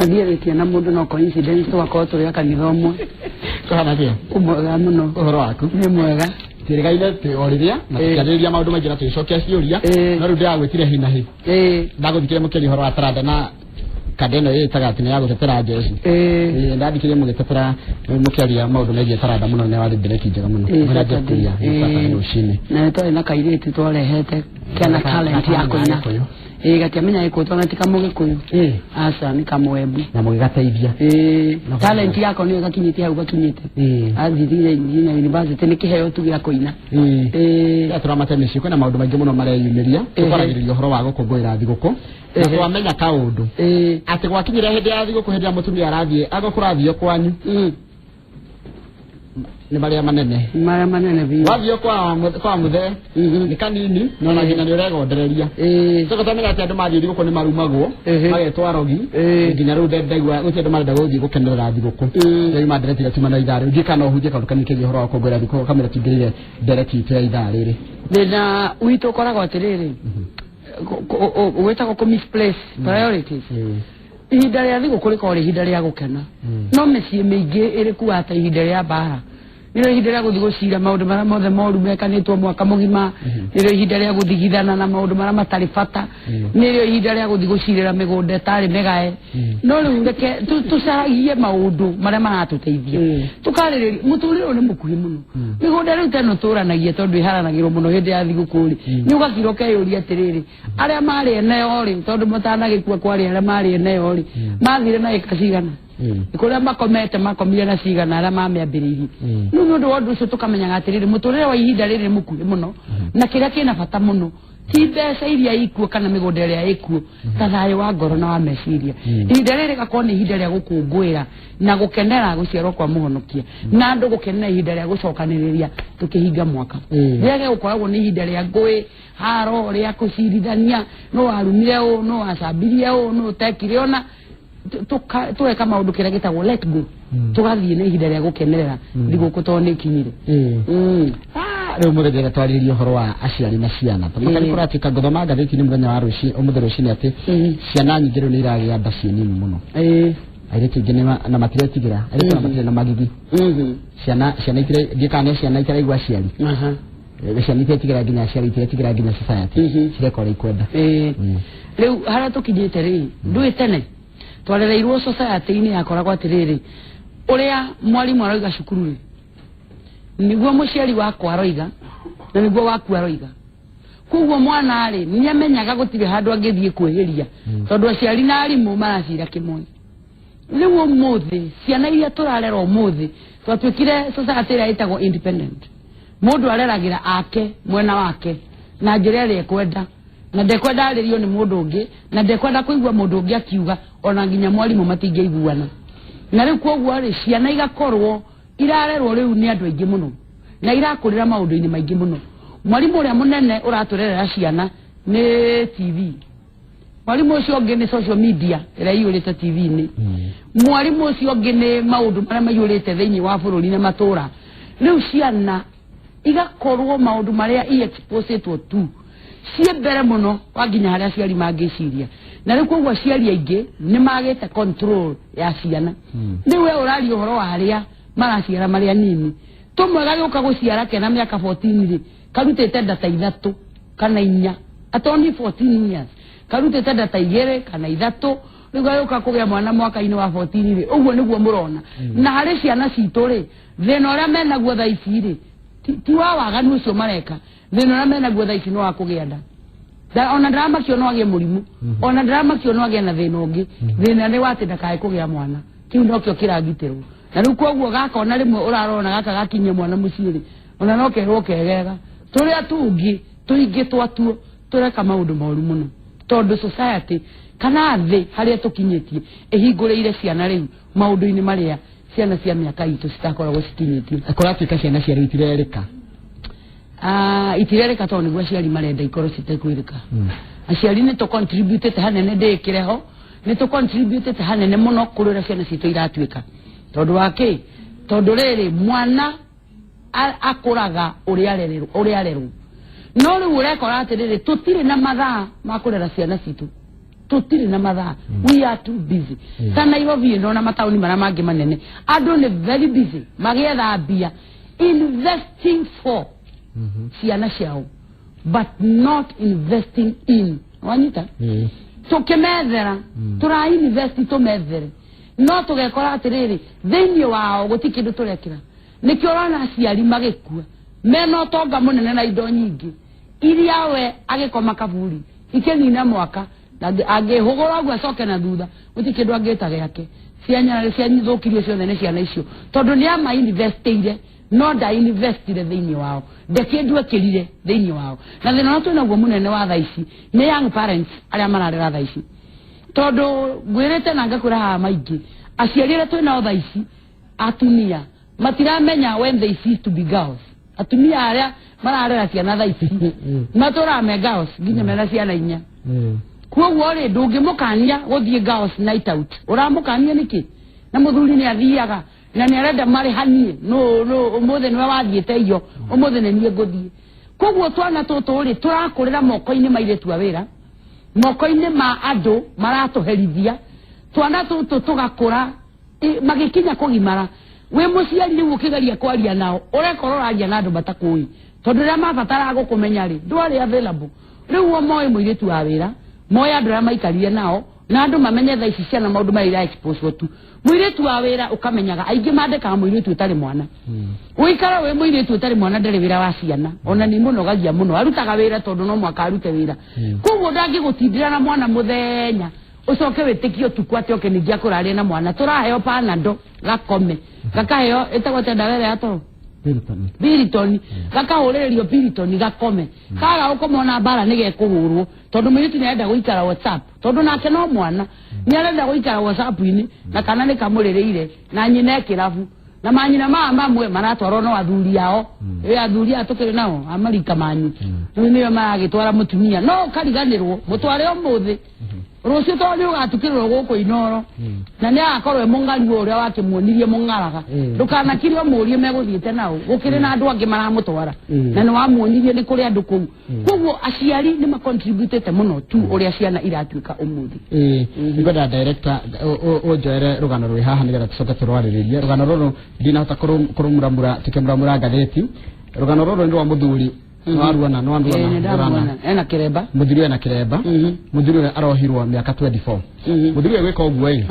Ndiarĩtie na mũndũ no coincidence tũgakorwo tũrĩ a kanitha ũmwe. Kũhana atĩa? Mwega mũno. Ũhoro waku? Nĩ mwega. Twĩrĩgaine twĩ o rĩrĩa na tũkĩarĩrĩria maũndũ maingĩ na tũgĩcokia ciũria. No rĩu ndĩragwĩtire hi na hi. Ndagũthikĩrĩria mũkĩaria ũhoro wa taranda na kanda ĩno ĩĩtaga atĩ nĩ ya gũtetera jeshi. Ndathikĩrĩria mũgĩtetera mũkĩaria maũndũ megiĩ taranda mũno, nĩ warĩ ndereti njega mũno. Mwĩna Saturday. Jeff Kuria, nĩ Saturday rũcinĩ. Na nĩ twarĩ na kairĩtu twarehete kena talent ya kũina. Gĩkũyũ. Gatiamenya gĩkũyũ twana ti kamũgĩkũyũ. Aca, nĩ kamwembu. Na mũgĩgateithia. Talent yako nĩyo gakinyĩte hau gakinyĩte. Athithire nginya university, nĩ kĩheo tu gĩa kũina. Rĩrĩa tũramate mĩciĩ kwĩna maũndũ maingĩ mũno mareyumĩria. Tũkwaragĩrĩria ũhoro wa gũkũngũĩra thigũkũ na twamenya kaũndũ atĩ gwakinyĩra hĩndĩ ya thigũkũ, hĩndĩ ya mũtumia arathiĩ agũkũrathio kwanyu nĩ marĩa manene. Marĩa manene biũ. Wathio kwa mũthee nĩ kanini no na nginya nĩ ũregondereria. Coka twamenya atĩ andũ mathiĩ thigũkũ nĩ marumagwo, magetwo arogi. Nginya rĩu ndaigua gũtirĩ andũ marenda gũthiĩ gũkenerera thigũkũ. Rĩu ndereti gatuma na ithaa rĩu ndiĩ kana ũhunjie kaũndũ kanini kegiĩ ũhoro wa gũkũngũĩra thigũkũ kamũira tũingĩrĩire ndereti itũ ya ithaa rĩrĩ. Thĩna witũ ũkoragwo atĩrĩrĩ, gwĩtagwo kũ misplace priorities. Ihinda rĩa thigũkũ rĩkoragwo rĩ ihinda rĩa gũkena, no mĩciĩ mĩingĩ ĩrĩkuaga ta ihinda rĩa mbara. Nĩrĩo ihinda rĩa gũthiĩ gũcira maũndũ marĩa mothe moru mekanĩtwo mwaka mũgima, nĩrĩo ihinda rĩa gũthigithana na maũndũ marĩa matarĩ bata, nĩrĩo ihinda rĩa gũthiĩ gũcirĩra mĩgũnda ĩtarĩ mĩgae. No rĩu reke tũcaragie maũndũ marĩa maratũteithia, tũkarĩrĩria mũtũrĩre ũyũ nĩ mũkuhĩ mũno. Mĩgũnda rĩu teno tũranagia tondũ ĩharanagĩrwo mũno hĩndĩ ya thigũkũ rĩ, nĩ ũgakira ũkeyũria atĩrĩrĩ, arĩa marĩ eneo rĩ, tondũ matanagĩkua kwarĩ arĩa marĩ eneo rĩ, mathire na ĩka cigana? Kũrĩa makomete makomire na cigana arĩa mamĩambĩrĩirie? Rĩu nĩ ũndũ wa ũndũ ũcio tũkamenyaga atĩrĩrĩ, mũtũrĩre wa ihinda rĩrĩ nĩ mũkuhĩ mũno, na kĩrĩa kĩna bata mũno ti mbeca iria ikuo kana mĩgũnda ĩrĩa ĩkuo, ta thayũ wa ngoro na wa meciria. Ihinda rĩrĩ rĩgakorwo nĩ ihinda rĩa gũkũngũĩra na gũkenera gũciarwo kwa mũhonokia, na andũ gũkenera ihinda rĩa gũcokanĩrĩria tũkĩhinga mwaka. Rĩage gũkoragwo nĩ ihinda rĩa ngũĩ, haro, rĩa kũcirithania no warumire ũũ, no wacambirie ũũ, no ũtekire ona tũgeka maũndũ kĩrĩa gĩtagwo let go, tũgathiĩ na ihinda rĩa gũkenerera thigũkũ tondũ nĩ ikinyire. Ah, rĩu mũthenya ũrĩa twarĩrĩria ũhoro wa aciari na ciana, tondũ mm. kũratuĩka ngũthoma ngathĩti-inĩ mũthenya wa rũciĩ ũmũthĩ rũcinĩ atĩ ciana nyingĩ rĩu nĩ iragĩa nda ciĩ nini mũno. Airĩtu aingĩ na matiretigĩra, airĩtu na matirĩ na magigi. Ciana itire ndiĩ kana nĩ ciana itaraigua aciari. Ciana itiretigĩra nginya aciari, itiretigĩra nginya society, cireka ũrĩa ikwenda. Rĩu harĩa tũkinyĩte rĩ, ndũĩ tene twarereirwo society-inĩ yakoragwo atĩrĩrĩ, ũrĩa mwarimũ aroiga cukuru rĩ, nĩguo mũciari wakwa aroiga na nĩguo waku aroiga. Koguo mwana rĩ, nĩ amenyaga gũtirĩ handũ angĩthiĩ kwĩhĩria tondũ aciari na arimũ maracira kĩmwe. Rĩu ũmũthĩ ciana iria tũrarera ũmũthĩ, twatuĩkire society ĩrĩa ĩtagwo independent. Mũndũ areragĩra ake mwena wake na njĩra ĩrĩa ekwenda, na ndekwenda arĩrio nĩ mũndũ ũngĩ, na ndekwenda kũigua mũndũ ũngĩ akiuga, ona nginya mwarimũ matingĩiguana. Na rĩu koguo rĩ, ciana igakorwo irarerwo rĩu nĩ andũ aingĩ mũno na irakũrĩra maũndũ-inĩ maingĩ mũno. Mwarimũ ũrĩa mũnene ũratũrerera ciana nĩ TV, mwarimũ ũcio ũngĩ nĩ social media ĩrĩa iyũrĩte TV-inĩ, mwarimũ ũcio ũngĩ nĩ maũndũ marĩa maiyũrĩte thĩinĩ wa bũrũri na matũra. Rĩu ciana igakorwo maũndũ marĩa i-exposĩtwo tu ciĩ mbere mũno wa nginya harĩa aciari mangĩciria. Na rĩu koguo aciari aingĩ nĩ magĩte control ya ciana. Rĩu we ũraria ũhoro wa arĩa maraciara marĩa nini, tũmwe gagĩũka gũciara kena mĩaka 14 rĩ, karutĩte ndata ithatũ kana inya at only 14 years, karutĩte ndata igĩrĩ kana ithatũ. Rĩu gagĩũka kũgĩa mwana mwaka-inĩ wa 14 rĩ, ũguo nĩguo mũrona. Na harĩ ciana citũ rĩ, thĩna ũrĩa menaguo thaa ici rĩ, ti wa waganu ũcio mareka. Thĩna ũrĩa menaguo thaa ici nĩ wa kũgĩa nda. Ona ndaramakio no agĩe mũrimũ, ona ndaramakio no agĩe na thĩna ũngĩ. Thĩna nĩ wa atĩ ndakae kũgĩa mwana, kĩu nokĩo kĩragitĩrwo. Na rĩu koguo gaka ona rĩmwe ũrarona gaka gakinyia mwana mũciĩ rĩ, ona no kerwo kegega. Tũrĩa tũngĩ tũingĩ twatuo tũreka maũndũ moru mũno tondũ society kana thĩ harĩa tũkinyĩtie ĩhingũrĩire ciana rĩu maũndũ-inĩ marĩa ciana cia mĩaka itũ citakoragwo cikinyĩtie. Kũratuĩka ciana cia rĩu itirerĩka. Ah, itirerĩka tondũ nĩguo aciari marenda ikorwo citekwĩrĩka. Aciari nĩ tũ hanene, ndĩĩkĩre ho, nĩ tũ hanene mũno kũrĩ ũrĩa ciana citũ iratuĩka. Tondũ wa kĩ? Tondũ rĩrĩ, mwana akũraga ũrĩa arererwo, ũrĩa arerwo. No rĩu ũrekora atĩrĩrĩ, tũtirĩ na mathaa ma kũrera ciana citũ. Tũtirĩ na mathaa, we are too busy. Ta Nairobi ĩno na mataũni marĩa mangĩ manene, andũ nĩ very busy magĩetha mbia, investing for ciana ciao but not investing in, wanyita? Tũkĩmethera, tũra invest tũmethere, no tũgekora atĩrĩrĩ, thĩinĩ wao gũtirĩ kĩndũ tũrekĩra. Nĩkĩo ũrona aciari magĩkua mena ũtonga mũnene na indo nyingĩ iria we agĩkoma kaburi ikĩnina mwaka na angĩhũgũra ũguo acoke na thutha, gũtirĩ kĩndũ angĩta gĩake. Cianyarare ciathũkirio ciothe nĩ ciana icio, tondũ nĩ ama investiire no nda investire thĩinĩ wao, nde kĩndũ ekĩrire thĩinĩ wao. Na thĩna ũrĩa twĩnaguo mũnene wa thaa ici nĩ young parents arĩa mararera thaa ici, tondũ ngwĩrĩte na ngakwĩra haha maingĩ, aciari arĩa twĩnao thaa ici atumia matiramenya when they cease to be girls. Atumia arĩa mararera ciana thaa ici matũraga me girls nginya mena ciana inya. Koguo rĩ, ndũngĩmũkania gũthiĩ girls night out. Ũramũkania nĩkĩ na mũthuri nĩ athiaga na nĩ arenda marĩhanie? No no ũmũthĩ nĩwe wathiĩte iyo, ũmũthĩ nĩ niĩ ngũthiĩ. Koguo twana tũtũ rĩ, tũrakũrĩra moko-inĩ ma airĩtu a wĩra, moko-inĩ ma andũ maratũherithia. Twana tũtũ tũgakũra, magĩkinya kũgimara, wĩ mũciari rĩu ũkĩgeria kwaria nao ũrekorwo ũraria na andũ matakũĩ, tondũ rĩrĩa mabataraga gũkũmenya rĩ, ndwarĩ available. Rĩu o moĩ mũirĩtu wa wĩra, moĩ andũ arĩa maikarire nao na andũ mamenye thaa ici ciana maũndũ marĩa ira expose tu. Mũirĩtu wa wĩra ũkamenyaga aingĩ mandĩkaga mũirĩtu ũtarĩ mwana. Ũikara wĩ mũirĩtu ũtarĩ mwana, ndarĩ wĩra wa ciana, ona nĩ mũnogagia mũno. Arutaga wĩra tondũ no mwaka arute wĩra, koguo ndangĩgũtindĩra na mwana mũthenya ũcoke wĩtĩkie ũtukũ atĩ oke ningĩ akũrarie na mwana. Tũraheo Panado gakome, gakaheo ĩtagwo atĩa ndawa ĩrĩa ya toro? Piriton. Piriton. Gakahũrĩrĩrio Piriton gakome. Kaga gũkoma ona mbara nĩ gekũhũrwo, tondũ mũirĩtu nĩ arenda gũikara WhatsApp, tondũ nake no mwana, nĩ arenda gũikara WhatsApp-inĩ na kana nĩ kamũrĩrĩire na nyina e kĩrabu na manyina maya mamwe maratwarwo no athuri ao. Ĩ athuri aya tũkĩrĩ nao a marika manyu rĩu nĩo maragĩtwara mũtumia, no ũkariganĩrwo mũtware ũmũthĩ, rũciũ tondũ nĩ ũgatukĩrĩrwo gũkũ Inoro na nĩ agakorwo e mũng'aru ũrĩa wakĩmuonirie mũng'araga. Ndũkanakire ũmũrie megũthiĩte nao, gũkĩrĩ na andũ angĩ maramũtwara na nĩ wamuonirie nĩ kũrĩ andũ kũu. Koguo aciari nĩ macontributĩte mũno tu ũrĩa ciana iratuĩka ũmũthĩ. Ĩĩ, ngwenda director ũnjoere rũgano rwĩ haha nĩgetha tũcoke tũrwarĩrĩrie. Rũgano rũrũ ndinahota kũrũmuramura tũkĩmuramura ngathĩti. Rũgano rũrũ nĩ rwa mũthuri. Nĩwaruona? Nĩwaruona? Ĩĩ, nĩ ndamuona ena kĩremba. Mũthuri ena kĩremba. Mũthuri ũyũ arohirwo mĩaka 24. Mũthuri ũyũ gwĩka ũguo ĩ,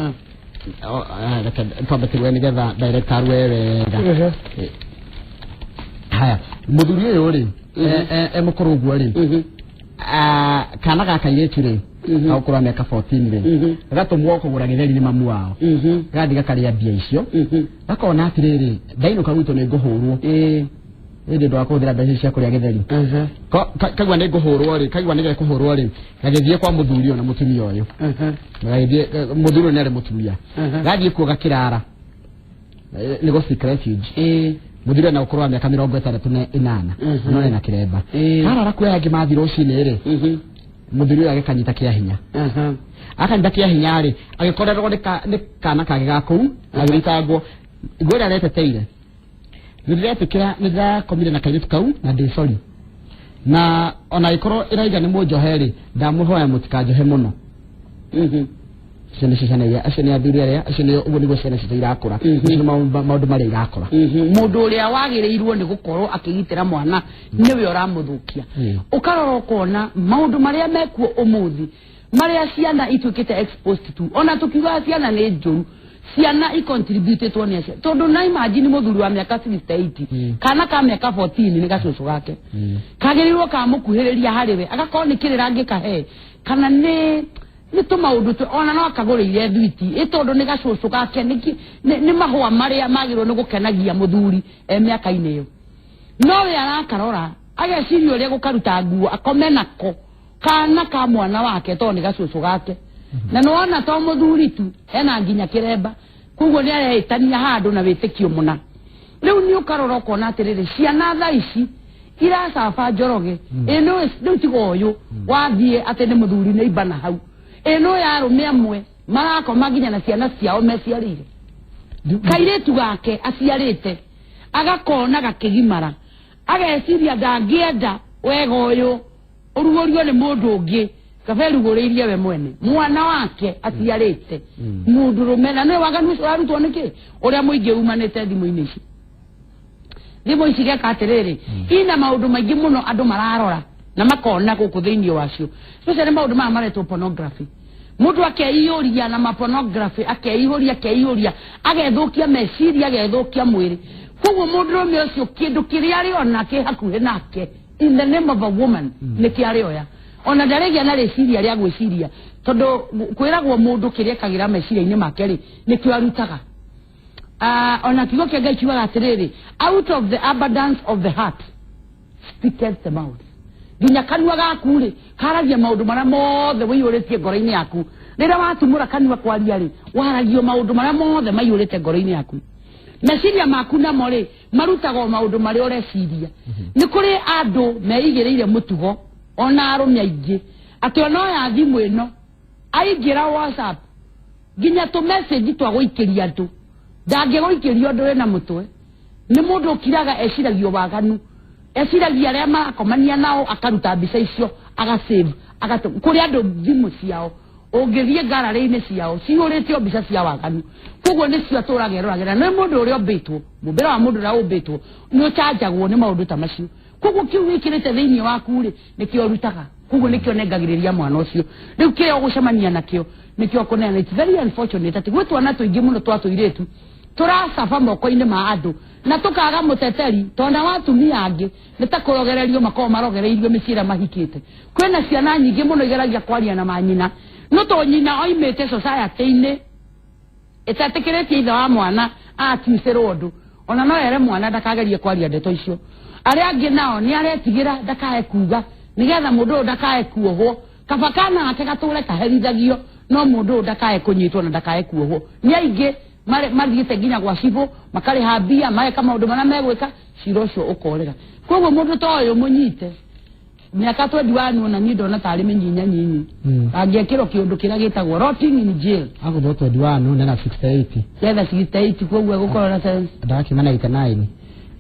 reke twambe tũrue nĩgetha director arue wega. Haya, mũthuri ũyũ rĩ, e mũkũrũ ũguo rĩ, kana ga kairĩtu rĩ, gagũkũrũ wa mĩaka 14 rĩ, gatũmwo kũgũra gĩtheri nĩ mamu wao. Gathiĩ gakarĩa mbia icio, gakona atĩrĩrĩ, ndainũka gwitũ nĩ ngũhũrwo, ĩndĩ ndwaga kũhũthĩra mbeca cia kũrĩa gĩtheri. Kaigua nĩ ngũhũrwo rĩ, kaigua nĩ gekũhũrwo rĩ, gagĩthiĩ kwa mũthuri ũyũ na mũtumia ũyũ. Gagĩthiĩ, mũthuri ũyũ nĩ arĩ mũtumia. Gathiĩ kuo gakĩrara, nĩ gũ seek refuge. Mũthuri ena ũkũrũ wa mĩaka 68, no ena kĩremba. Karara kuo, aya angĩ mathiĩ rũcinĩ rĩ, mũthuri ũyũ agĩkanyita kĩa hinya. Akanyita kĩa hinya rĩ, agĩkorerwo nĩ kana kangĩ ga kũu, agĩthitangwo igua ĩrĩa areteteire, nĩ ndĩretĩkĩra nĩ ndĩrakomire na kairĩtu kau na ndĩ sorry, na ona ĩkorwo ĩraiga nĩ mũnjohe rĩ, ndamũhoya mũtikanjohe mũno. Icio nĩcio ciana iria, acio nĩ athuri arĩa, acio nĩ ũguo nĩguo ciana citũ irakũra. Macio nĩ maũndũ marĩa irakũra. Mũndũ ũrĩa wagĩrĩirwo nĩ gũkorwo akĩgitĩra mwana nĩwe ũramũthũkia. Ũkarora ũkona maũndũ marĩa mekuo ũmũthĩ, marĩa ciana ituĩkĩte exposed to, ona tũkiugaga ciana nĩ njũru, ciana icontributĩtwo nĩ aciari, tondũ na imagine mũthuri wa mĩaka 68, kana ka mĩaka 14 nĩ gacũcũ gake, kagĩrĩirwo kamũkuhĩrĩria harĩ we, agakorwo nĩ kĩrĩra angĩkahe kana nĩ tũmaũndũ tũ ona no akagũrĩire thwiti, ĩ tondũ nĩ gacũcũ gake, nĩ mahũa marĩa magĩrĩirwo nĩ gũkenagia mũthuri e mĩaka-inĩ ĩyo. No we arakarora ageciria ũrĩa gũkaruta nguo akome nako kana ka mwana wake, tondũ nĩ gacũcũ gake. Na nĩ wona to mũthuri tu ena nginya kĩremba, koguo nĩ arehĩtania handũ na wĩtĩkio mũna. Rĩu nĩ ũkarora ũkona atĩrĩrĩ, ciana thaa ici iracaba Njoroge. Ĩ nĩ rĩu tiga ũyũ wathiĩ atĩ nĩ mũthuri nĩ imbana hau, ĩ no ya arũme amwe marakoma nginya na ciana ciao meciarĩire, kairĩtu gake aciarĩte agakona gakĩgimara, ageciria ndangĩenda wega ũyũ ũrugũrio nĩ mũndũ ũngĩ. Kaba erugũrĩirie we mwene mwana wake atiarĩte mũndũrũme na nĩwe waganu ũcio ũrarutwo nĩkĩ ũrĩa mũingĩ umanĩte thimũ-inĩ ici. Thimũ ici geka atĩrĩrĩ, ina maũndũ maingĩ mũno andũ mararora na makona gũkũ thĩinĩ wacio, especially maũndũ maya maretwo pornography. Mũndũ akeiyũria na mapornography, akeihũria, akeihũria, agethũkia meciria, agethũkia mwĩrĩ. Koguo mũndũrũme ũcio kĩndũ kĩrĩa arĩona kĩ hakuhĩ nake in the name of a woman nĩkĩo arĩoya, ona ndarĩgĩa na rĩciria rĩa gwĩciria, tondũ kwĩragwo mũndũ kĩrĩa ekagĩra meciria-inĩ make rĩ nĩkĩo arutaga. Ona kiugo kĩa Ngai kiugaga atĩrĩrĩ, out of the abundance of the heart speaketh the mouth. Nginya kanua gaku rĩ karagia maũndũ marĩa mothe wĩiyũrĩtie ngoro-inĩ yaku. Rĩrĩa watumũra kanua kwaria rĩ, waragio maũndũ marĩa mothe maiyũrĩte ngoro-inĩ yaku. Meciria maku namo rĩ marutagwo maũndũ marĩa ũreciria. Nĩ kũrĩ andũ meigĩrĩire mũtugo, ona arũme aingĩ, atĩ ona oya thimũ ĩno aingĩra WhatsApp nginya tũ message twa gũikĩria andũ ndangĩgũikĩria ũndũ wĩna mũtwe. Nĩ mũndũ ũkiraga eciragia waganu, eciragia arĩa marakomania nao, akaruta mbica icio agasave agatũ. Kũrĩ andũ thimũ ciao ũngĩthiĩ ngararĩ-inĩ ciao cihũrĩtio mbica cia waganu, koguo nĩcio atũraga eroragĩra. Nĩ mũndũ ũrĩa ũmbĩtwo, mũmbĩre wa mũndũ ũrĩa ũmbĩtwo nĩ ũcanjagwo nĩ maũndũ ta macio. Koguo kĩu wĩkĩrĩte thĩinĩ waku rĩ nĩkĩo ũrutaga, koguo nĩkĩo nengagĩrĩria mwana ũcio. Rĩu kĩrĩa ũgũcemania nakĩo nĩkĩo ũkũneana. It's very unfortunate atĩ gwĩ twana tũingĩ mũno twa tũirĩtu tũracaba moko-inĩ ma andũ na tũkaga mũteteri, tondũ wa atumia angĩ nĩ ta kũrogererio makoragwo marogereirio mĩciĩ ĩrĩa mahikĩte. Kwĩna ciana nyingĩ mũno igeragia kwaria na manyina, no to nyina oimĩte society-inĩ ĩtetĩkĩrĩtie ithe wa mwana akiucĩrwo ũndũ, ona no ere mwana ndakagerie kwaria ndeto icio. Arĩa angĩ nao nĩ aretigĩra ndakae kuga nĩgetha mũndũ ũyũ ndakae kuohwo, kaba kana gake gatũre kaherithagio, no mũndũ ũyũ ndakae kũnyitwo na ndakae kuohwo. Nĩ aingĩ mathiĩte nginya gwa cibũ makarĩha mbia mageka maũndũ marĩa megwĩka, cira ũcio ũkorĩra. Koguo mũndũ ta ũyũ mũnyite mĩaka 21, ona niĩ ndona tarĩ mĩnyinya nyinyi, angĩekĩrwo kĩũndũ kĩrĩa gĩtagwo rotting in jail. Agũthwo 21 nena 68. Getha 68, koguo egũkorwo na Ndakiuma na 89.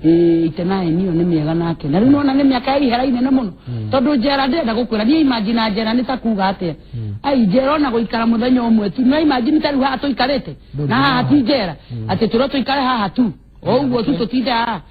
89 ĩyo nĩ mĩega nake, na rĩu nona nĩ mĩaka ya ihera inene mũno, tondũ njera ndĩrenda gũkwĩra niĩ imagine njera nĩ ta kuga atĩa. Ai, njera ona gũikara mũthenya ũmwe tu, no imagine ta rĩu haha tũikarĩte na haha ti njera, atĩ tũrĩa tũikare haha tu o ũguo tu, tũtinde haha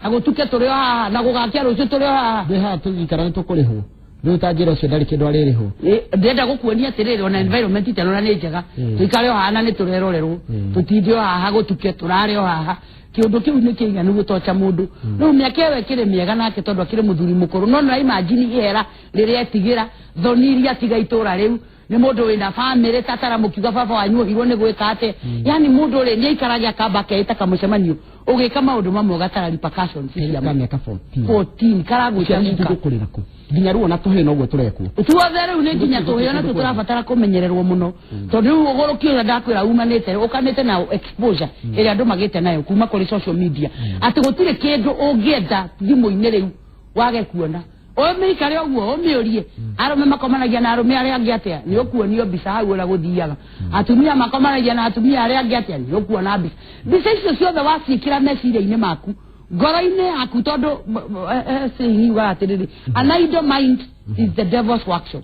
na gũtuke tũrĩ o haha na gũgakia rũciũ tũrĩ o haha. Ndĩ haha tũgĩikara nĩ tũkũrĩhwo. Rĩu ta njĩra ũcio ndarĩ kĩndũ arĩrĩhwo. Ndĩrenda gũkuonia atĩrĩrĩ, ona environment itenona nĩ njega, tũikare o haha na nĩ tũrerorerwo, tũtinde o haha gũtuke tũrare o haha. Kĩũndũ kĩu nĩ kĩiganu gũtocha mũndũ. Rĩu mĩaka ĩyo ĩkĩrĩ mĩega nake, tondũ akĩrĩ mũthuri mũkũrũ, no nĩ imagine ihera rĩrĩa etigĩra thoni iria atiga itũra rĩu. Nĩ mũndũ wĩna bamĩrĩ tatara mũkiuga baba wanyu ohirwo nĩ gwĩka atĩa, yani mũndũ rĩ nĩ aikarage akamba akeĩta kamũcemanio ũgĩka maũndũ mamwe ũgatara repercussions cia Ka mĩaka 14. 14 karagwĩta Ciana ici guka. tũgũkũrĩra kũ nginya rĩu ona tũhĩ noguo tũrekwo? Tuothe rĩu nĩ nginya tũhĩ ona tũrabatara kũmenyererwo mũno, tondũ rĩu ũgũrũki ũrĩa ndakwĩra umanĩte ũkanĩte na exposure ĩrĩa andũ magĩte nayo kuma kũrĩ social media, atĩ gũtirĩ kĩndũ ũngĩenda thimũ-inĩ rĩu wage kuona. Ũmĩikare ũguo ũmĩũrie, arũme makomanagia na arũme arĩa angĩ atĩa, nĩ ũkuonio mbica hau ũrĩa gũthiaga. Atumia makomanagia na atumia arĩa angĩ atĩa, nĩ ũkuona mbica. Mbica icio ciothe waciĩkĩra meciria-inĩ maku, ngoro-inĩ yaku, tondũ saying yugaga atĩrĩrĩ, an idle mind is the devil's workshop.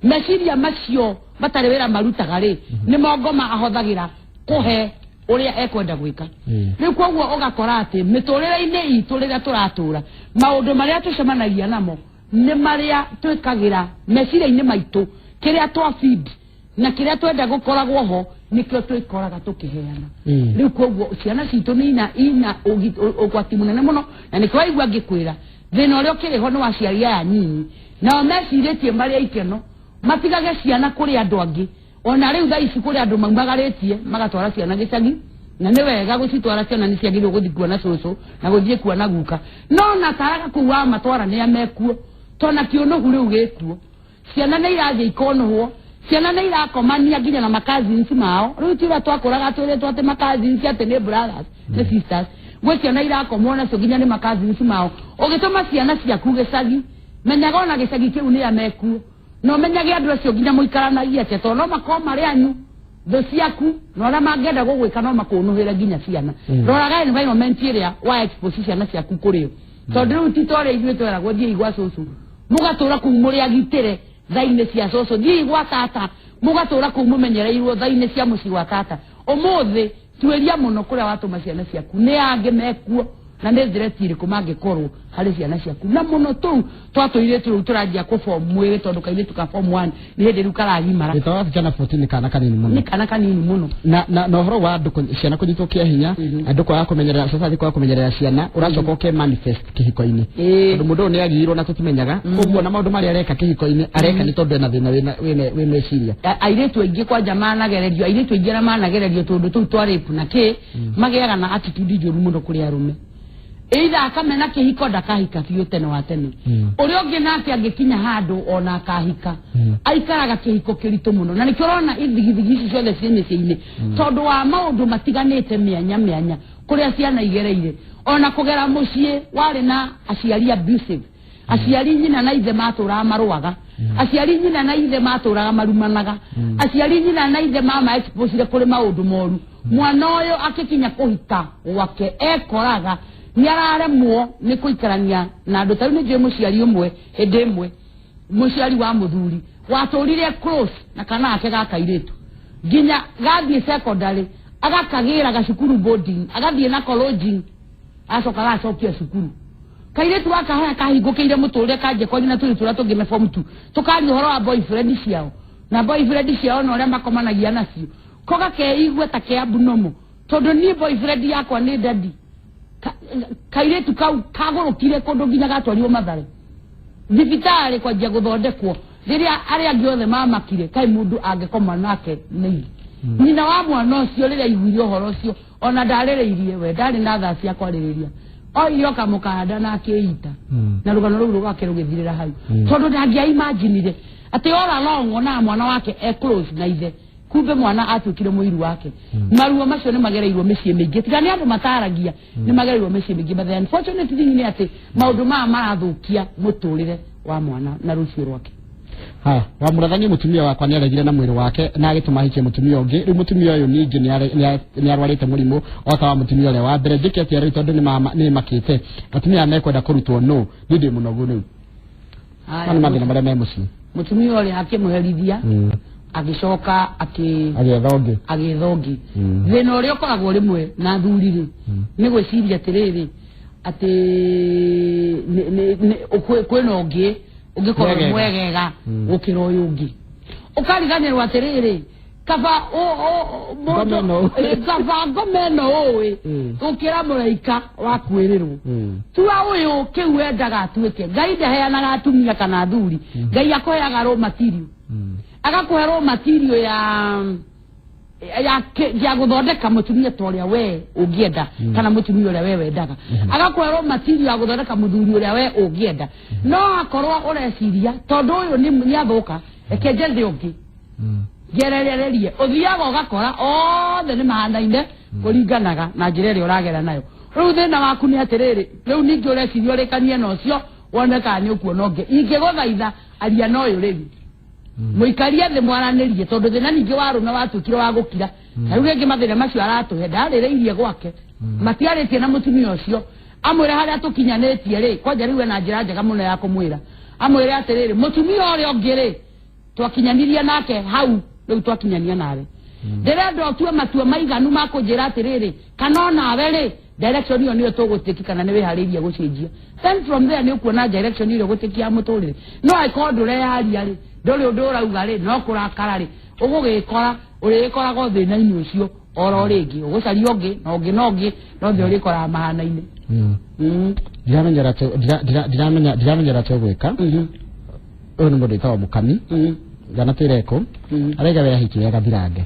Meciria macio matarĩ wĩra marutaga rĩ, nĩ mongoma ahothagĩra kũhe ũrĩa ekwenda gwĩka. Rĩu koguo ũgakora atĩ mĩtũrĩre-inĩ itũ rĩrĩa tũratũra, maũndũ marĩa tũcemanagia namo nĩ marĩa twĩkagĩra meciria-inĩ maitũ. Kĩrĩa twa feed na kĩrĩa twenda gũkoragwo ho nĩkĩo twĩkoraga tũkĩheana. Rĩu koguo ciana citũ nĩ ina ũgwati mũnene mũno, na nĩkĩo waigua ngĩkwĩra thĩna ũrĩa ũkĩrĩ ho nĩ wa aciari aya nyinyi, nao mecirĩtie marĩ ikeno matigage ciana kũrĩ andũ angĩ. Ona rĩu thaa ici kũrĩ andũ maumagarĩtie magatwara ciana gĩcagi, na nĩ wega gũcitwara, ciana nĩ ciagĩrĩirwo gũthiĩ kuona cũcũ na gũthiĩ kuona guka, no na taraga kũu wamatwara nĩ amekuo, tona kĩũnũhu rĩu gĩkuo. Ciana nĩ irathiĩ ikonũhwo, ciana nĩ irakomania nginya na macousins mao. Rĩu ti ũrĩa twakũraga twĩrĩtwo atĩ macousins atĩ nĩ brothers nĩ sisters. Gwĩ ciana irakomwo nacio nginya nĩ macousins mao. Ũgĩtũma ciana ciaku gĩcagi, menyaga ona gĩcagi kĩu nĩ amekuo, na ũmenyage andũ acio nginya mũikaranagia atĩa, tondũ no makorwo marĩ anyu thũ ciaku na ũrĩa mangĩenda gũgwĩka no makũnũhĩre nginya ciana. Roraga environment ĩrĩa wa expose ciana ciaku kũrĩ yo, tondũ rĩu ti ta ũrĩa ithuĩ tweragwo thiĩi gwa cũcũ mũgatũra kũu mũrĩ agitĩre. thainĩ cia cũcũ, thiĩi gwa tata, mũgatũra kũu mũmenyereirwo thainĩ cia mũciĩ wa tata. Ũmũthĩ tuĩria mũno kũrĩa watũma ciana ciaku, nĩ angĩ mekuo na nĩ threat ĩrĩkũ mangĩkorwo harĩ ciana ciaku. Na mũno tũu twatũirĩtu rĩu tũranjia kũ form mwĩrĩ, tondũ kairĩtu ka form 1 nĩ hĩndĩ rĩu karagimara. Wĩta wa vijana 14 nĩ kana kanini mũno. Nĩ kana kanini mũno. Na ũhoro wa andũ ciana kũnyitwo kĩa hinya, andũ kwaga kũmenyerera, society kwaga kũmenyerera ciana, ũracoka ũke manifest kĩhiko-inĩ, tondũ mũndũ ũyũ nĩ agiirwo na tũtimenyaga ũguo, na maũndũ marĩa areka kĩhiko-inĩ areka nĩ tondũ ena thĩna wĩna wĩ meciria. Airĩtu aingĩ kwanja managererio, airĩtu aingĩ arĩa managererio tũndũ tũu twa rape na kĩ, magĩaga na attitude njũru mũno kũrĩ arũme, either akamena kĩhiko, ndakahika biũ tene wa tene. Ũrĩa ũngĩ nake angĩkinya handũ ona akahika, aikaraga kĩhiko kĩritũ mũno, na nĩkĩo ũrona ithigithigi ici ciothe ciĩ mĩciĩ-inĩ, tondũ wa maũndũ matiganĩte mĩanya mĩanya kũrĩa ciana igereire, ona kũgera mũciĩ warĩ na aciari abusive, aciari nyina na ithe matũraga marũaga, aciari nyina na ithe matũraga marumanaga, aciari nyina na ithe mama exposire kũrĩ maũndũ moru. Mwana ũyũ akĩkinya kũhika gwake ekoraga nĩ araremwo nĩ kũikarania na andũ. Tarĩu nĩ njũĩ mũciari ũmwe, hĩndĩ ĩmwe mũciari wa mũthuri watũrire close na kana gake ga kairĩtu nginya gathiĩ secondary, agakagĩra gacukuru boarding, agathiĩ nako lodging, acoka agacokia cukuru. Kairĩtu gaka harĩa kahingũkĩire mũtũrĩre kanjia kwaria na tũirĩtu tũrĩa tũngĩ me form 2, tũkaria ũhoro wa boyfriend ciao na boyfriend ciao na ũrĩa makomanagia nacio, ko gakeigua ta ke abnormal, tondũ niĩ boyfriend yakwa nĩ daddy. Kairĩtu kau kagũrũkire kũndũ nginya gatwarirwo Mathare thibitarĩ kwanjia gũthondekwo, rĩrĩa arĩa angĩ othe mamakire kaĩ mũndũ angĩkoma nake nĩ nyina wa mwana ũcio. Rĩrĩa aiguire ũhoro ũcio, ona ndarĩrĩirie, we ndarĩ na thaa cia kwarĩrĩria, oire okamũkanda na akĩita, na rũgano rũu rwake rũgĩthirĩra hau, tondũ ndangĩa imaginire atĩ all along onaga mwana wake e close na ithe, kumbe mwana atuĩkire mũiru wake. Maruo macio nĩ magereirwo mĩciĩ mĩingĩ, tiga nĩ andũ mataragia, nĩ magereirwo mĩciĩ mĩingĩ. But the unfortunate thing nĩ atĩ maũndũ maya marathũkia mũtũrĩre wa mwana na rũciũ rwake. Haya, wa mũrathani, mũtumia wakwa nĩ aregire na mwĩrĩ wake na agĩtũma ahikie mũtumia ũngĩ. Rĩu mũtumia ũyũ ningĩ nĩ arwarĩte mũrimũ o ta wa mũtumia ũrĩa wa mbere. Njĩke atĩa rĩu, tondũ nĩ makĩte atumia aya mekwenda kũrutwo no niĩ ndĩ mũnogu rĩu? Haya, no nĩ mathĩna marĩa me mũciĩ. Mũtumia ũrĩa akĩmũherithia, agĩcoka akĩ agĩetha ũngĩ. Agĩetha ũngĩ. Thĩna ũrĩa ũkoragwo rĩmwe na athuri rĩ, nĩ gwĩciria atĩrĩrĩ, atĩ kwĩna ũngĩ ũngĩkorwo Mwegega. Mwegega gũkĩra ũyũ ũngĩ, ũkariganĩrwo atĩrĩrĩ, kaba Ngome ĩno. Kaba ngome ĩno ũĩ gũkĩra mũraika wa kwĩrĩrwo. Tua ũyũ kĩu wendaga atuĩke. Ngai ndaheanaga atumia kana athuri, Ngai akũheaga raw material, agakũhe raw material ya gũthondeka mũtumia ta ũrĩa we ũngĩenda kana mũtumia ũrĩa we wendaga, agakũhe raw material ya gũthondeka mũthuri ũrĩa we ũngĩenda. No akorwo ũreciria tondũ ũyũ nĩ athũka, reke njethe ũngĩ, ngerererie, ũthiaga ũgakora othe nĩ mahanaine kũringanaga na njĩra ĩrĩa ũragera nayo. Rĩu thĩna waku nĩ atĩrĩrĩ, rĩu ningĩ ũreciria ũrĩkanie na ũcio, wone kana nĩ ũkuona ũngĩ. Ingĩgũthaitha, aria na ũyũ rĩu, mũikarie thĩ mwaranĩrie, tondũ thĩna ningĩ wa arũme watuĩkire wa gũkira. Na rĩu rĩngĩ mathĩna macio aratũhe ndarĩrĩirie gwake, matiarĩtie na mũtumia ũcio amwĩre harĩa tũkinyanĩtie rĩ. Kwanja rĩu ena njĩra njega mũno ya kũmwĩra, amwĩre atĩrĩrĩ, mũtumia ũrĩa ũngĩ rĩ, twakinyanirie nake hau, rĩu twakinyania nawe, ndĩrenda ũtue matua maiganu ma kũnjĩra atĩrĩrĩ, kana onawe rĩ, direction ĩyo nĩyo tũgũtĩki kana nĩ wĩharĩirie gũcenjia. Then from there nĩ ũkuona direction ĩrĩa ũgũtĩkia ya mũtũrĩre. No angĩkorwo ndũreyaria rĩ, ndũrĩ ũndũ ũrauga rĩ, no kũrakara rĩ, ũgũgĩkora ũrĩgĩkoragwo thĩna-inĩ ũcio oro rĩngĩ, ũgũcaria ũngĩ na ũngĩ na ũngĩ, no thĩ ũrĩkoraga mahanaine. Ndiramenya tũgwĩka. Ũyũ nĩ mũndũ wĩtagwo Mũkami, ndanatwĩra kũ araiga we ahikie gathirange,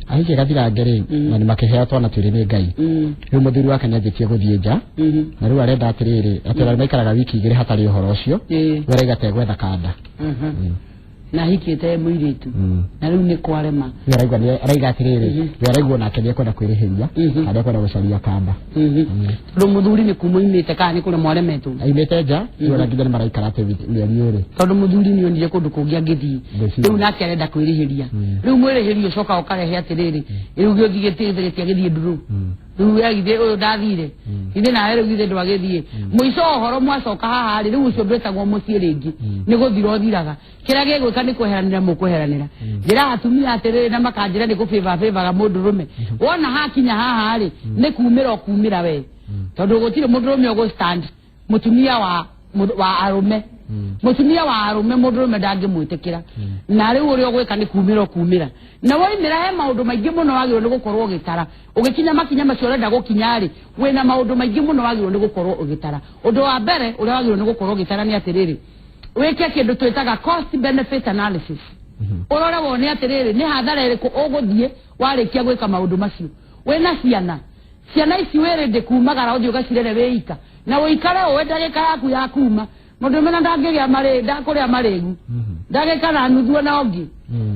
ahikie gathirange rĩ, na nĩ makĩheo twana twĩrĩ nĩ Ngai. Rĩu mũthuri wake nĩ anjĩtie gũthiĩ nja, na rĩu arenda atĩrĩrĩ, atĩ ona maikaraga wiki 2 hatarĩ ũhoro ũcio. Rĩu araiga tegwetha kanda. Na ahikĩte mũirĩtu, na rĩu nĩ kwarema. Rĩu araigua araiga atĩrĩrĩ, we araigua nake nĩ ekwenda kwĩrĩhĩria, na nĩ ekwenda gũcaria kanda. Tondũ mũthuri nĩ kuma oimĩte kana nĩ kũremwo aremetwo? Aimĩte nja rĩu, ona nginya nĩ maraikara atĩ mĩeri 2. Tondũ mũthuri nĩ onire kũndũ kũngĩ angĩthiĩ. Ngwĩciria. Rĩu nake arenda kwĩrĩhĩria. Rĩu mwĩrĩhĩrio ũcoka ũkarehe atĩrĩrĩ, rĩu gĩũthi gĩtiagĩthiĩ nduru. Rĩu we githĩ ũyũ ndathire, githĩ nawe rĩu githĩ ndwagĩthiĩ? Mũico wa ũhoro mwacoka haha rĩ, rĩu ũcio ndwĩtagwo mũciĩ rĩngĩ, nĩ gũthira ũthiraga. Kĩrĩa gĩgwĩka nĩ kweheranĩra, mũkweheranĩra. Njĩra atumia atĩrĩrĩ, na makanjĩra nĩ kũbĩba bĩbaga mũndũrũme. Wona hakinya haha rĩ, nĩ kumĩra ũkumĩra we, tondũ gũtirĩ mũndũrũme ũgũ stand mũtumia wa arũme. Mũtumia wa arũme, mũndũrũme ndangĩmwĩtĩkĩra. Na rĩu ũrĩa ũgwĩka nĩ kumĩra ũkumĩra, na woimĩra he maũndũ maingĩ mũno wagĩrĩirwo nĩ gũkorwo ũgĩtara ũgĩkinya makinya macio ũrenda gũkinya rĩ. Wĩna maũndũ maingĩ mũno wagĩrĩirwo nĩ gũkorwo ũgĩtara. Ũndũ wa mbere ũrĩa wagĩrĩirwo nĩ gũkorwo ũgĩtara nĩ atĩrĩrĩ, wĩke kĩndũ twĩtaga cost benefit analysis, ũrore wone atĩrĩrĩ, nĩ hathara ĩrĩkũ ũgũthiĩ warĩkia gwĩka maũndũ macio. Wĩna ciana, ciana ici wĩrĩndĩ kumagara ũthiĩ ũgacirere wĩ ika, na ũikare ũĩ ndagĩka yaku ya kuma mũndũ mena ndangĩgĩa marĩ ndakũrĩa marĩgu ndagĩka na nuthu ona ũngĩ,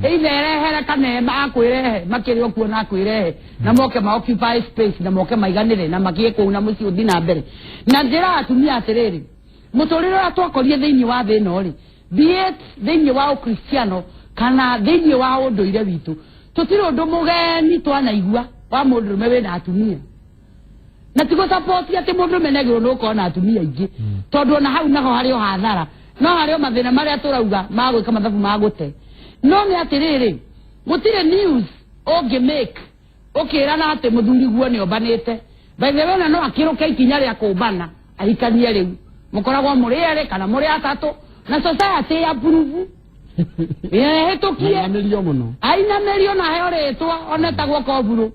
either erehere kana akwĩrehe makĩrĩ okuo na akwĩrehe na moke ma occupy space na moke maiganĩre na makie kũu na mũciĩ ũthiĩ na mbere. Na njĩra atumia atĩrĩrĩ, mũtũrĩre ũrĩa twakorire thĩinĩ wa thĩ ĩno rĩ, be it thĩinĩ wa ũkristiano kana thĩinĩ wa ũndũire witũ, tũtirĩ ũndũ mũgeni twanaigua wa mũndũrũme wĩna atumia. Na ti gũsapoti atĩ mũndũrũme nĩagĩrĩirwo nĩ gũkorwo na atumia aingĩ, tondũ ona hau naho harĩ o hathara, no harĩ o mathĩna marĩa tũrauga ma gwĩka mathabu ma gũte. No nĩ atĩrĩrĩ, gũtirĩ news ũngĩ make ũkĩrana atĩ mũthuri guo nĩ ombanĩte. By the way, na no akĩrũke ikinya rĩa kũmbana ahikanie, rĩu mũkoragwo mũrĩ erĩ kana mũrĩ atatũ, na society approve, ĩhĩtũkie. Ainamĩrio mũno. Ainamĩrio na heo rĩtwa onetagwo koburu.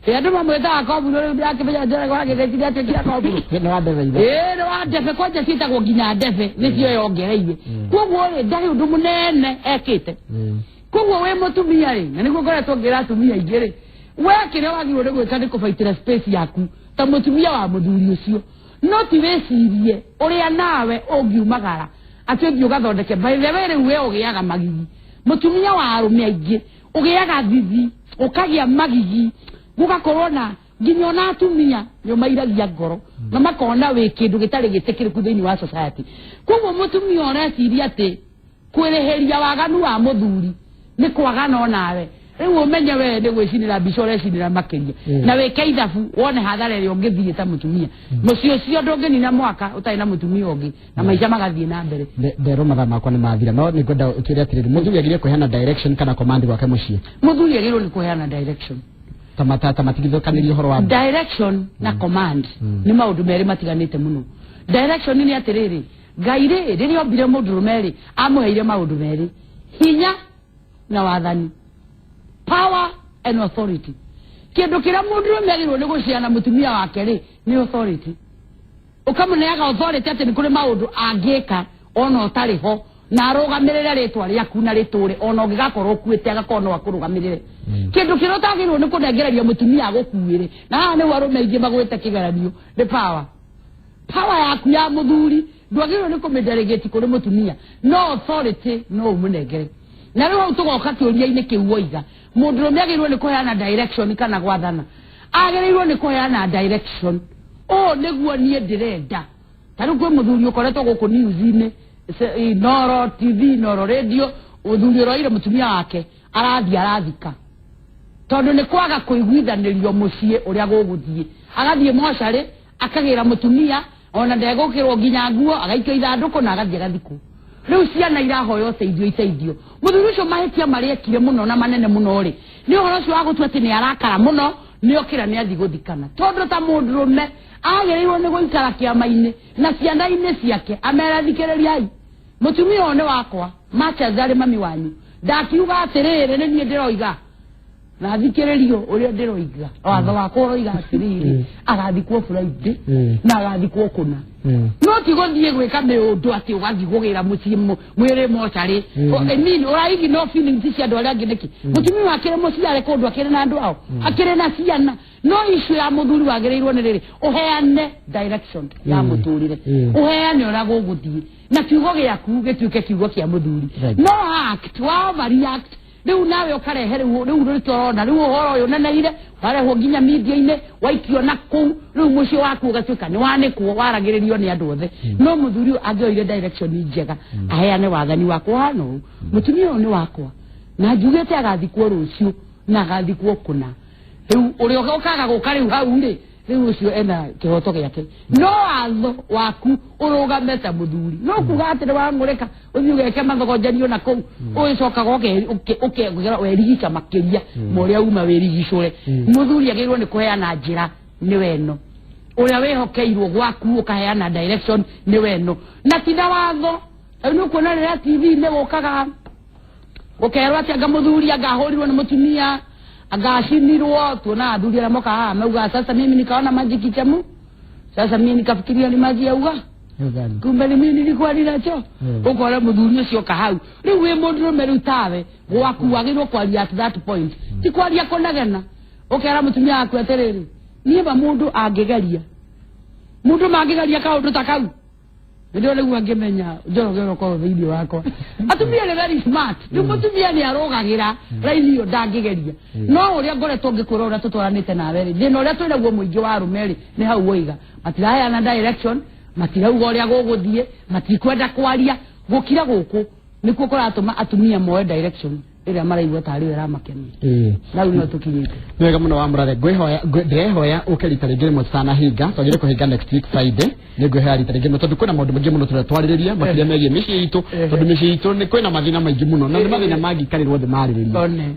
Ĩ andũ mamwĩtaga koburu, rĩu ndĩrakĩmenya njĩra agĩgĩciria atuĩkire koburu. Nĩ wa ndebe ithe. Ĩĩ, nĩ wa ndebe, kwanja ciĩtagwo nginya ndebe, nĩcio yongereire. Koguo rĩ, ndarĩ ũndũ mũnene ekĩte. Koguo wĩ mũtumia rĩ, na nĩguo ngoretwo ngĩra atumia aingĩ rĩ, we kĩrĩa wagĩrĩirwo nĩ gwĩka nĩ kũbaitĩra space yaku ta mũtumia wa mũthuri ũcio, no ti wĩcirie ũrĩa nawe ũngiumagara atĩ ũthiĩ ũgathondeke. By the way, rĩu we ũgĩaga magigi, mũtumia wa arũme aingĩ ũgĩaga thithi, ũkagĩa magigi, gũgakorwo na nginya ona atumia nĩ ũmairagia ngoro na makona wĩ kĩndũ gĩtarĩ gĩtĩkĩrĩku thĩinĩ wa society. Koguo mũtumia ũreciria atĩ kwĩrĩhĩria waganu wa mũthuri nĩ kwagana onawe, rĩu ũmenye we nĩ gwĩcinĩra mbica ũrecinĩra makĩria. Na wĩke ithabu wone hathara ĩrĩa ũngĩthiĩ ta mũtumia. Mũciĩ ũcio ndũngĩnina mwaka ũtarĩ na mũtumia ũngĩ na maica magathiĩ na mbere. Nderwo mathaa makwa nĩ mathira, no nĩ ngwenda ũtwĩre atĩrĩrĩ, mũthuri agĩrĩire kũheana direction kana command gwake mũciĩ? Mũthuri agĩrĩirwo nĩ kũheana direction. Ta mata ta matigithũkanĩrie ũhoro wa Direction na command nĩ maũndũ merĩ matiganĩte mũno. Direction nĩ atĩrĩrĩ, Ngai rĩ, rĩrĩa ombire mũndũrũme rĩ, amũheire maũndũ merĩ, hinya na wathani, power and authority. Kĩndũ kĩrĩa mũndũrũme agĩrĩirwo nĩ gũciana mũtumia wake rĩ, nĩ authority. Ũkamũneaga authority atĩ nĩ kũrĩ maũndũ angĩka ona ũtarĩ ho, na arũgamĩrĩre rĩtwa rĩaku na rĩtũre ona ũngĩgakorwo ũkuĩte, agakorwo no akũrũgamĩrĩre. Kĩndũ kĩrĩa ũtagĩrĩirwo nĩ kũnengereria mũtumia agũkuĩre, na haha nĩguo arũme aingĩ magwĩte kĩgeranio, nĩ power. Power yaku ya mũthuri ndwagĩrĩirwo nĩ kũmĩdelegate kũrĩ mũtumia, no authority no ũmũnengere. Na rĩu hau tũgoka kĩũria-inĩ kĩu woiga, mũndũrũme agĩrĩirwo nĩ kũheana direction kana gwathana? Agĩrĩirwo nĩ kũheana direction, ũũ nĩguo niĩ ndĩrenda. Ta rĩu kwĩ mũthuri ũkoretwo gũkũ news-inĩ, Inoro TV, Inoro Radio, mũthuri ũroire mũtumia wake arathiĩ arathika tondũ nĩ kwaga kũiguithanĩrio mũciĩ ũrĩa gũgũthiĩ. Agathiĩ mocarĩ, akagĩra mũtumia ona ndegũkĩrwo nginya nguo, agaikio ithandũkũ na agathiĩ agathikwo. Rĩu ciana irahoya ũteithio, iteithio. Mũthuri ũcio mahĩtia marĩa ekire mũno na manene mũno rĩ, nĩ ũhoro ũcio wa gũtua atĩ nĩ arakara mũno, nĩ okĩra nĩ athiĩ gũthikana, tondũ ta mũndũrũme agĩrĩirwo nĩ gũikara kĩama-inĩ na ciana-inĩ ciake, amere, "Thikĩrĩriai, mũtumia ũyũ nĩ wakwa, Machaz arĩ mami wanyu, ndakiuga atĩrĩrĩ, nĩ niĩ ndĩroiga na thikĩrĩrio ũrĩa ndĩroiga, watho wakwa ũroiga atĩrĩrĩ, agathikwo Friday na agathikwo kũna." No ti gũthiĩ gwĩka mĩũndũ atĩ ũgathiĩ kũgĩra mũciĩ mwĩrĩ mocarĩ. I mean, ũraigi no feelings cia andũ arĩa angĩ nĩkĩ? Mũtumia akĩrĩ mũciare kũndũ, akĩrĩ na andũ ao, akĩrĩ na ciana. No issue ya mũthuri wagĩrĩirwo nĩ rĩrĩ, ũheane direction ya mũtũrĩre, ũheane ũrĩa gũgũthiĩ, na kiugo gĩaku gĩtuĩke kiugo kĩa mũthuri. No act wa overreact, rĩu nawe ũkarehe rĩu rĩu rĩkĩo ũrona rĩu ũhoro ũyũ ũneneire, warehwo nginya media-inĩ, waikio na kũu, rĩu mũciĩ waku ũgatuĩka nĩ wanĩkwo, waragĩrĩrio nĩ andũ othe. No mũthuri ũyũ angĩoire direction njega, aheane wathani wakwa hana ũũ, mũtumia ũyũ nĩ wakwa na njugĩte agathikwo rũciũ na agathikwo kũna. Rĩu ũrĩa ũkaga gũka rĩu hau rĩ, rĩu ũcio ena kĩhoto gĩake, no watho waku ũrũgame ta mũthuri, no kuga atĩ nĩ wang'ũrĩka ũthiĩ ũgeke mathogonjanio na kũu, ũgĩcokaga werigica makĩria ma ũrĩa uma wĩrigicũre. Mũthuri agĩrĩirwo nĩ kũheana njĩra nĩ weno ũrĩa wĩhokeirwo gwaku, ũkaheana direction nĩ weno na ti na watho. Rĩu nĩ ũkuona rĩrĩa TV-inĩ gũkaga gũkerwo atĩ anga mũthuri anga ahũrirwo nĩ mũtumia, anga acinirwo, tuona athuri arĩa moka haha mauga, "Sasa mimi nikaona maji kichemu, sasa mimi nikafikiria ni maji ya uga, Ugali. Kumbe ni mimi nilikuwa ninacho." Ukora mũthuri ũcio oka hau rĩu wĩ mũndũrũme, rĩu tawe gwaku wagĩrĩirwo kwaria at that point, ti kwaria kũnegena, ũkera mũtumia waku atĩrĩrĩ, niĩ ma mũndũ angĩgeria, mũndũ mangĩgeria kaũndũ ta kau, nĩndĩo rĩu angĩmenya Njoroge ũrokorwo thĩinĩ wakwa. Atumia nĩ very smart. Rĩu mũtumia nĩ arũgagĩra raini ĩyo, ndangĩgeria. No ũrĩa ngoretwo ngĩkwĩra, ũrĩa tũtwaranĩte nawe rĩ, thĩna ũrĩa twĩnaguo mũingĩ wa arũme rĩ, nĩ hau woiga matiraheana direction, matirauga ũrĩa gũgũthiĩ, matikwenda kwaria. Gũkira gũkũ nĩkuo kũratũma atumia moe direction ĩrĩa maraigua tarĩ yo ĩramakenia. Na rĩu no tũkinyĩte. Nĩ wega mũno wa mũrathe. Ngwĩhoya ndĩrehoya ũke rita rĩngĩ rĩmwe tutanahinga. Twagĩrĩire kũhinga next week Friday. Nĩ ngwĩhoya rita rĩngĩ rĩmwe, tondũ kwĩna maũndũ maingĩ mũno tũrĩa twarĩrĩria, makĩria megiĩ mĩciĩ itũ, tondũ mĩciĩ itũ nĩ kwĩna mathĩna maingĩ mũno na nĩ mathĩna mangĩikarĩrwo thĩ marĩrĩrio. One.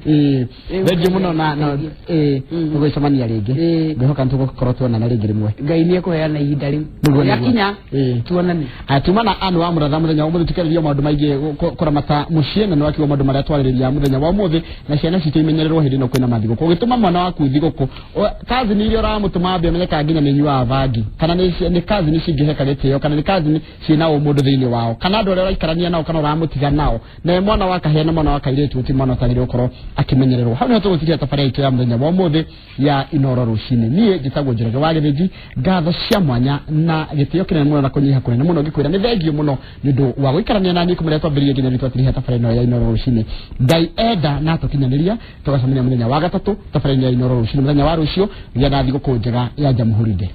Thengiũ mũno na tũgũcemania rĩngĩ. Ngwĩhoka nĩ tũgũkorwo tuonana rĩngĩ rĩmwe. Ngai nĩ ekũheana ihinda rĩu. Nĩguo, nĩguo. Rĩakinya, tuonane. Aya, tuma na Anne wa Mũratha mũthenya wa ũmũthĩ, tukĩarĩria maũndũ maingĩ kũramata mũciĩ, na nĩwakiuga maũndũ marĩa twarĩrĩria mũthenya wa ũmũthĩ, na ciana citũ imenyererwo hĩndĩ ĩno kwĩna mathigũkũ. Ũgĩtũma mwana waku thigũkũ, cousin iria ũramũtũma ambe amenye kana nginya nĩ nyuaga bangi, kana nĩ cousin cingĩheka gĩtĩo, kana nĩ cousin ciĩna ũmũndũ thĩinĩ wao, kana andũ arĩa ũraikarania nao kana ũramũtiga nao, na mwana wa kahĩĩ na mwana wa kairĩtu ti mwana ũtagĩrĩirwo gũkorwo akĩmenyererwo. Hau nĩho tũgũtigia tabarĩra itũ ya mũthenya wa ũmũthĩ ya Inoro Rũcinĩ. Niĩ njĩtagwo Njoroge wa Gĩthĩnji. Ngatho cia mwanya na gĩtĩo kĩnene mũno na kũnyiha kũnene mũno ngĩkwĩra nĩ thengio mũno nĩ ũndũ wa gũikarania na niĩ kuma rĩrĩa twambĩrĩirie nginya rĩu twatiriha tabarĩra ĩno ya Inoro Rũcinĩ. Ngai enda na tũkinyanĩria, tũgacemania mũthenya wa gatatũ tabarĩra ya Inoro Rũcinĩ mũthenya wa rũciũ. Gĩa na thigũkũ njega ya Jamhuri Day.